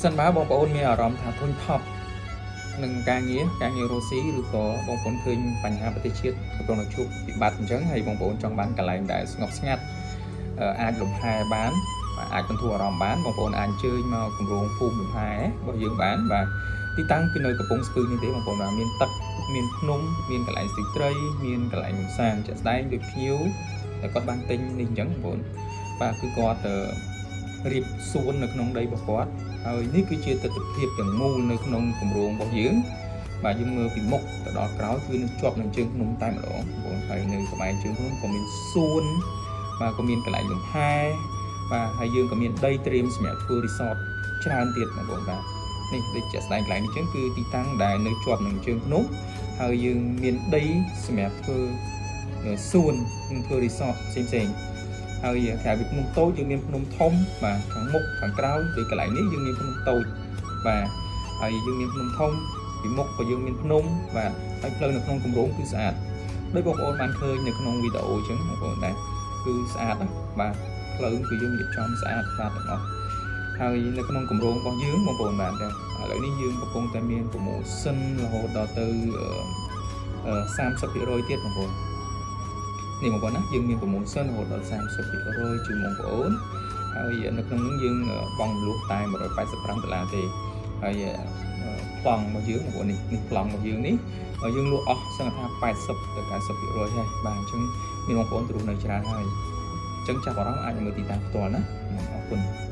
សិនបើបងប្អូនមានអារម្មណ៍ថាធុញថប់នឹងការងារការងាររស់ស៊ីឬក៏បងប្អូនឃើញបញ្ហាប្រទេសជាតិកំពុងតែជួបវិបត្តិអញ្ចឹងហើយបងប្អូនចង់បានកន្លែងដែលស្ងប់ស្ងាត់អឺអាចលំហែបានបាទអាចបន្ធូរអារម្មណ៍បានបងប្អូនអាចអញ្ជើញមកគម្រោងភូមិលំហែរបស់យើងបានបាទទីតាំងគឺនៅកំពង់ស្ពឺនេះទេបងប្អូនបាទមានទឹកមានភ្នំមានកន្លែងស្ទូចត្រីមានកន្លែងកម្សាន្តជាក់ស្ដែងដូចភ្ញៀវតែគាត់បានទិញនេះអញ្ចឹងបងប្អូនបាទគឺគាត់អឺរៀបសួននៅក្នុងដីរបស់គាត់ ហើយនេះគឺជាទស្សនវិជ្ជាទាំងមូលនៅក្នុងគម្រោងរបស់យើងបាទយើងមើលពីមុខទៅដល់ក្រោយគឺនឹងជាប់នឹងជើងភ្នំតែម្ដងបងប្អូនហើយនៅក្បែរជើងភ្នំក៏មានសួនបាទក៏មានកន្លែងលំហែបាទហើយយើងក៏មានដីត្រៀមសម្រាប់ធ្វើ resort ច្រើនទៀតបងប្អូនបាទនេះដូចជាក់ស្ដែងកន្លែងនេះចឹងគឺទីតាំងដែលនៅជាប់នឹងជើងភ្នំហើយយើងមានដីសម្រាប់ធ្វើសួននិងធ្វើ resort ផ្សេងៗ ហើយក្រៅពីភ្នំតូចយើងមានភ្នំធំបាទខាងមុខខាងក្រោយដូចកន្លែងនេះយើងមានភ្នំតូចបាទហើយយើងមានភ្នំធំពីមុខក៏យើងមានភ្នំបាទហើយផ្លូវនៅក្នុងគម្រោងគឺស្អាតដោយបងប្អូនបានឃើញនៅក្នុងវីដេអូអញ្ចឹងបងប្អូនដែរគឺស្អាតណាបាទផ្លូវគឺយើងរៀបចំស្អាតបាទទាំងអស់ហើយនៅក្នុងគម្រោងរបស់យើងបងប្អូនបាទឥឡូវនេះយើងកំពុងតែមាន promotion រហូតដល់ទៅ30%ទៀតបងប្អូន នេះបងប្អូនណាយើងមាន promotion រហូតដល់30%ជូនបងប្អូនហើយនៅក្នុងនោះយើងបង់រំលោះតែ185ដុល្លារទេហើយប្លង់របស់យើងបងប្អូននេះនេះប្លង់របស់យើងនេះយើងលក់អស់សឹងថា80ទៅ90%ហើយបាទអញ្ចឹងមានបងប្អូនទៅរស់នៅច្រើនហើយអញ្ចឹងចាប់អារម្មណ៍អាចមើលទីតាំងផ្ទាល់ណាអរគុណ។